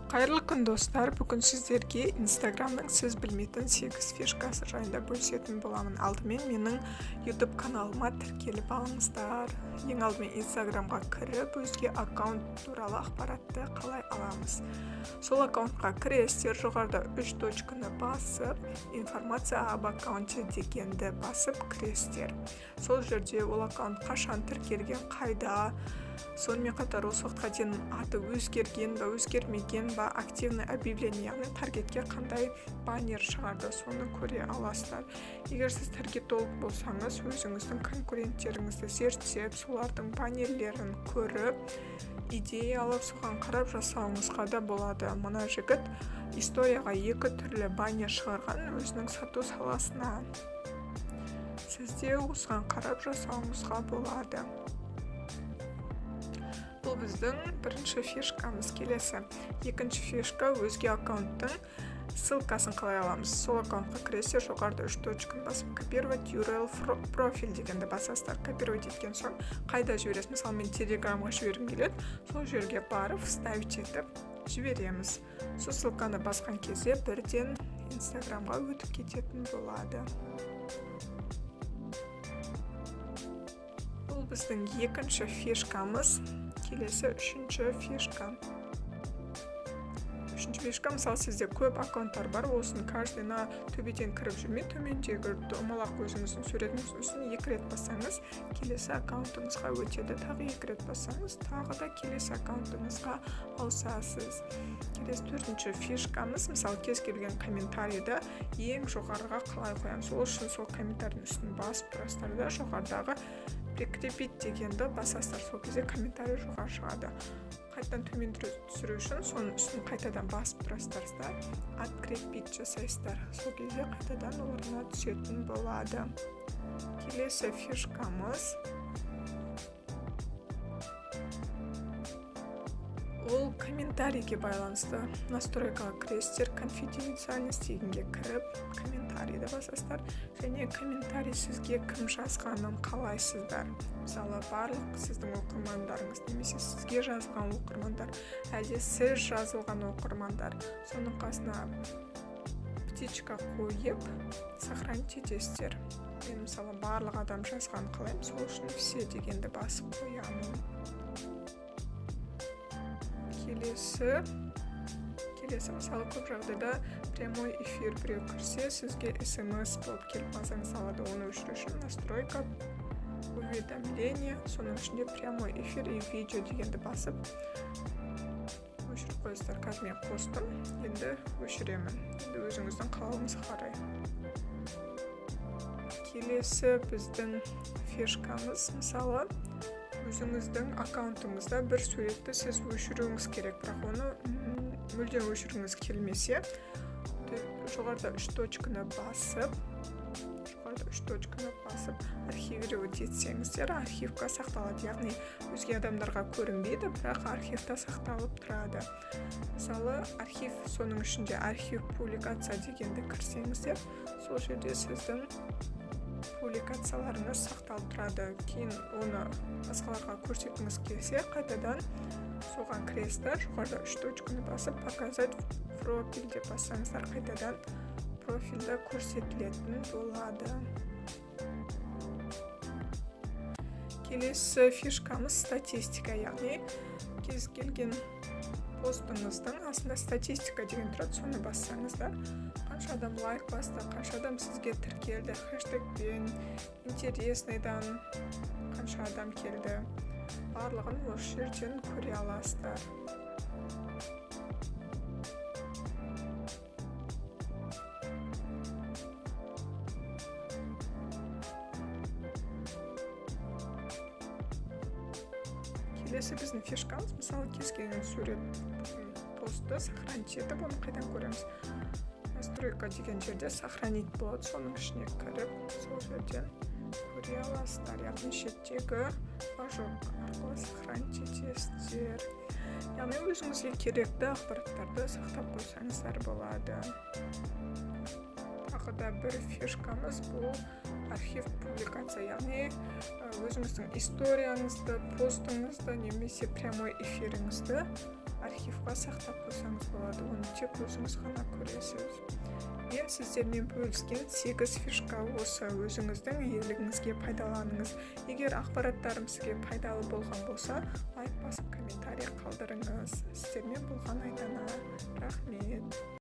Қайырлы күн, достар! Бүгін сіздерге Инстаграмның сіз білмейтін 8 фишкасы жайында бөлісетін боламын. Алдымен менің YouTube каналыма тіркеліп алыңыздар. Ең алдымен Инстаграмға кіріп, өзге аккаунт туралы ақпаратты қалай аламыз? Сол аккаунтқа кіресіздер, жоғарыда үш точканы басып, «Информация об аккаунте» дегенді басып кіресіздер. Сол жерде ол аккаунт қашан тіркелген, қайда, сонымен қатар осы уақытқа дейін аты өзгерген ба, өзгермеген ба, активный объявление, яғни таргетке қандай баннер шығарды, соны көре аласыздар. Егер сіз таргетолог болсаңыз, өзіңіздің конкуренттеріңізді зерттеп, солардың баннерлерін көріп, идея алып, соған қарап жасауыңызға да болады. Мына жігіт историяға екі түрлі баннер шығарған өзінің сату саласына. Сіз де осыған қарап жасауыңызға болады. Бұл біздің бірінші фишкамыз. Келесі, екінші фишка: өзге аккаунттың ссылкасын қалай аламыз? Сол аккаунтқа кіресіздер, жоғарыда үш точканы басып, «Копировать URL профиль» дегенді басасыздар. Копировать еткен соң қайда жібересіз? Мысалы, мен Телеграмға жібергім келеді, сол жерге барып, вставить етіп жібереміз. Сол ссылканы басқан кезде бірден Инстаграмға өтіп кететін болады. Бұл біздің екінші фишкамыз. Келесі, үшінші фишка. Үшінші фишка: мысалы, сізде көп аккаунттар бар, осының каждыйына төбеден кіріп жүрмей, төмендегі домалақ өзіңіздің суретіңіздің үстіне екі рет бассаңыз, келесі аккаунтыңызға өтеді. Тағы екі рет бассаңыз, тағы да келесі аккаунтыңызға ауысасыз. Келесі, төртінші фишкамыз: мысалы, кез келген комментарийді ең жоғарыға қалай қоямыз? Ол үшін сол комментарийдің үстін басып тұрасыздар да, жоғарыдағы «Прикрепить» дегенді басасыздар. Сол кезде комментарий жоғары шығады. Қайтадан төмен түсіру үшін соның үстін қайтадан басып тұрасыздар да, «Открепить» жасайсыздар. Сол кезде қайтадан орнына түсетін болады. Келесі фишкамыз ол комментарийге байланысты. Настройкаға кіресіздер, «Конфиденциальность» дегенге кіріп, комментарийді басасыздар және комментарий сізге кім жазғанын қалайсыздар. Мысалы, барлық сіздің оқырмандарыңыз немесе сізге жазылған оқырмандар, әлде сіз жазылған оқырмандар, соның қасына птичка қойып, сохранить етесіздер. Мен, мысалы, барлық адам жазғанын қалаймын, сол үшін «Все» дегенді басып қоямын. Келесі, мысалы, көп жағдайда прямой эфир біреу кірсе, сізге СМС болып келіп мазаңызды алады. Оны өшіру үшін настройка, уведомление, соның ішінде «Прямой эфир и видео» дегенді басып, өшіріп қоясыздар. Қазір мен қостым, енді өшіремін. Енді өзіңіздің қалауыңызға қарай. Келесі біздің фишкамыз: мысалы, өзіңіздің аккаунтыңызда бір суретті сіз өшіруіңіз керек, бірақ оны мүлдем өшіргіңіз келмесе, жоғарыда үш точканы басып, жоғарыда үш точканы басып, «Архивировать» етсеңіздер, архивқа сақталады, яғни өзге адамдарға көрінбейді, бірақ архивта сақталып тұрады. Мысалы, архив, соның ішінде «Архив публикация» дегенді кірсеңіздер, сол жерде сіздің публикацияларыңыз сақталып тұрады. Кейін оны басқаларға көрсеткіңіз келсе, қайтадан соған кіресіздер, жоғарыда үш точканы басып, «Показать профиль» деп бассаңыздар, қайтадан профильді көрсетілетін болады. Келесі фишкамыз статистика, яғни кез келген постыңыздың астында «Статистика» деген тұрады. Соны бассаңыздар, қанша адам лайк басты, қанша адам сізге тіркелді, хэштегпен, интересныйдан қанша адам келді, барлығын осы жерден көре аласыздар. Келесі біздің фишкамыз: мысалы, кез келген сурет, постты сохранить етіп, оны қайдан көреміз? Настройка деген жерде «Сохранить» болады, соның ішіне кіріп, сол жерден көре аласыздар, яғни шеттегі флажок арқылы сохранить етесіздер, яғни өзіңізге керекті ақпараттарды сақтап қойсаңыздар болады. Тағы да бір фишкамыз бұл архив публикация, яғни өзіңіздің историяңызды, постыңызды немесе прямой эфиріңізді Архивқа сақтап қойсаңыз болады, оны тек өзіңіз ғана көресіз. Мен сіздермен бөліскен сегіз фишка осы. Өзіңіздің игілігіңізге пайдаланыңыз. Егер ақпараттарым сізге пайдалы болған болса, лайк басып, комментарий қалдырыңыз. Сіздермен болған Айдана. Рахмет.